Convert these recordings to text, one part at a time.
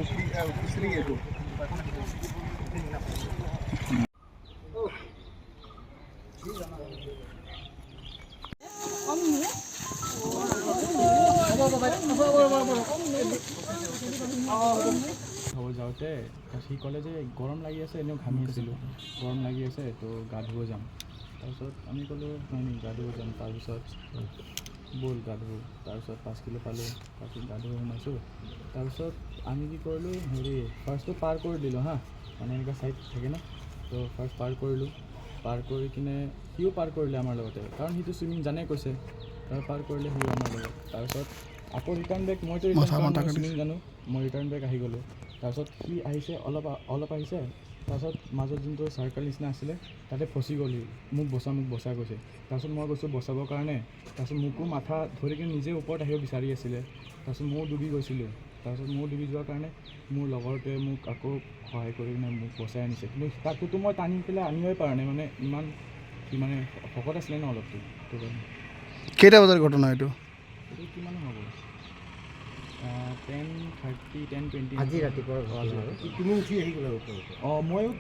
Fishery এইটো। খাব যাওঁতে তাৰপিছত সি ক'লে যে গৰম লাগি আছে, এনেও ঘামি আছিলোঁ, গৰম লাগি আছে, তো গা ধুব যাম। তাৰপিছত আমি ক'লোঁ, হয় নেকি, গা ধুব যাম। তাৰপিছত ব'ল গা ধুওঁ। তাৰপিছত 5 কিলো পালোঁ। তাৰপিছত গা ধুব সোমাইছোঁ। তাৰপিছত আমি কি কৰিলোঁ, হেৰি, ফাৰ্ষ্টটো পাৰ কৰি দিলোঁ। হা, মানে এনেকুৱা ছাইড থাকে ন, তো ফাৰ্ষ্ট পাৰ কৰিলোঁ। পাৰ কৰি কিনে সিও পাৰ কৰিলে আমাৰ লগতে, কাৰণ সিটো চুইমিং জানে কৈছে। তাৰ পাৰ কৰিলে সিও আমাৰ লগত। তাৰপিছত আকৌ ৰিটাৰ্ণ বেক, মইতো ৰিটাৰ্ণ চুইমিং জানো, মই ৰিটাৰ্ণ বেক আহি গ'লোঁ। তাৰপিছত সি আহিছে, অলপ অলপ আহিছে। তাৰপিছত মাজত যোনটো চাৰ্কল নিচিনা আছিলে, তাতে ফচি গ'ল সি। "মোক বচা, মোক বচা" কৈছে। তাৰপিছত মই গৈছোঁ বচাবৰ কাৰণে। তাৰপিছত মোকো মাথা ধৰি কিনে নিজে ওপৰত আহিব বিচাৰি আছিলে। তাৰপিছত ময়ো ডুবি গৈছিলোঁ। তাৰপিছত ময়ো ডুবি যোৱাৰ কাৰণে মোৰ লগৰটোৱে মোক আকৌ সহায় কৰি কিনে মোক বচাই আনিছে। কিন্তু তাকোতো মই টানি পেলাই আনিবই পৰা নাই, মানে ইমান সি মানে শকত আছিলে ন অলপতো, সেইটো কাৰণে। কেইটা বজাৰ ঘটনা এইটো? এইটো কিমান হ'ব, 10:30, 10:20। আজি ৰাতিপুৱাৰ ঘটনা আৰু। তুমি উঠি আহি গ'লা ওপৰৰ পৰা? অঁ, ময়ো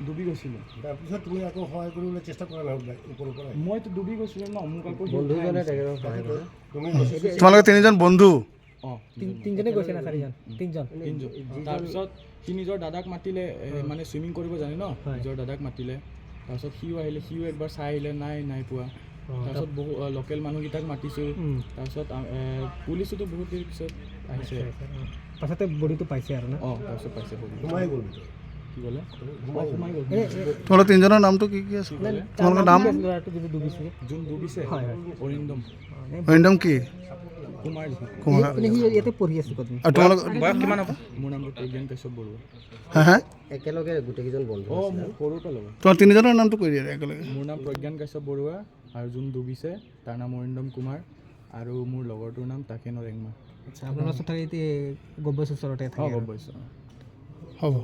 ডুবি গৈছিলোঁ। তাৰপিছত তুমি আকৌ সহায় কৰিবলৈ চেষ্টা কৰা নাই ওপৰৰ পৰাই? মইতো ডুবি গৈছিলোঁ ন, মোক আকৌ সি উঠাই বন্ধুজনে আনিছে। তেখেতক সহায় কৰে। তুমি তোমালোকে তিনিজন বন্ধু? অঁ। তিনিজনে গৈছে না চাৰিজন? তিনিজন। তিনিজন। তাৰপিছত সি নিজৰ দাদাক মাতিলে, মানে চুইমিং কৰিব জানে ন। নিজৰ দাদাক মাতিলে। তাৰপিছত সিও আহিলে, সিও একবাৰ চাই আহিলে, নাই, নাই পোৱা। তাৰপিছত বহু লোকেল মানুহকেইটাক মাতিছোঁ। তাৰপিছত পুলিচোতো বহুত দেৰি পিছত আহিছে। পাছতে বডিটো পাইছে আৰু না? অঁ, তাৰপিছত পাইছে বডি। সোমাই গ'ল ভিতৰত? কি ক'লে? অঁ, সোমাই গ'ল। তোমালোক তিনিজনৰ নামটো কি কি আছে? তোমালোকৰ নাম? ল'ৰাটো যিটো ডুবিছিলে? যোন ডুবিছে? হয় হয়। অৰিন্দম। অৰিন্দম কি? কুমাৰ। কুমাৰ। এনে সি ইয়াতে পঢ়ি আছে ক'ত? আৰু তোমালোক? মোৰ নামটো প্ৰজ্ঞান কাশ্যপ বৰুৱা। হা হা একেলগে গোটেইকেইজন বন্ধু অঁ, আছিলে। মোৰ সৰুৰ পৰা লগৰ। তোমাৰ তিনিজনৰ নামটো কৈ দিয়া একেলগে। মোৰ নাম প্ৰজ্ঞান কাশ্যপ বৰুৱা আৰু যোন ডুবিছে তাৰ নাম অৰিন্দম কুমাৰ আৰু মোৰ লগৰটোৰ নাম তাকেন ৰেংমা। আচ্ছা, আপোনাৰ ওচৰত থাকে, এতিয়া গব্বৈছ ওচৰতে অঁ। থাকে? গম পাইছোঁ। হ'ব।